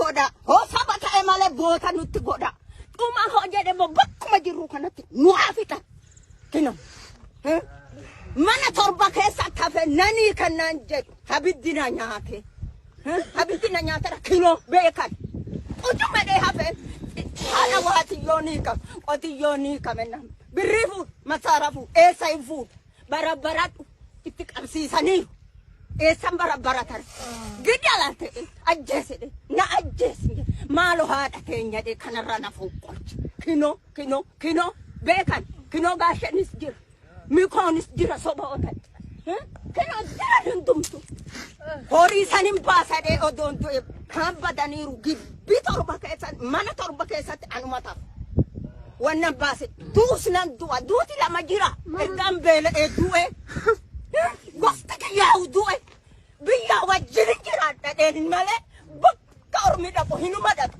godha. Hoo saba ta'e malee goota nutti godha. Dhuma hoo jedhe immoo bakkuma jirru kanatti nu haa fixan. Kino. Mana torba keessatti hafe nanii kan naan jedhu habiddi na nyaate. Habiddi na nyaatera kinoo beekan. Qucuma dhee hafe haadha waatiyyoo ni qaba qotiyyoo ni qaba birrii fuudhu masaara fuudhu eessa hin fuudhu barabbaradhu itti qabsiisaniiru. Eessan barabbaratan gidala ta'e ajjeesedhe na ajjeesi maalo haadha teenya dhe kanarra na fonqolche kinoo kinoo kinoo beekan kinoo gaashanis jira mikoonis jira soba otan kinoo jira hundumtu horii san hin baasadhee odoon du'e kaan badaniiru gibbii torba keessatti mana torba keessatti anuma tafa. Wannan baase du'us nan du'a duuti lama jira ergaan beela'ee du'e gosti kiyyaa'u du'e biyya wajjin jiraadha dheen malee bakka ormi dhaqu hinuma dhaqu.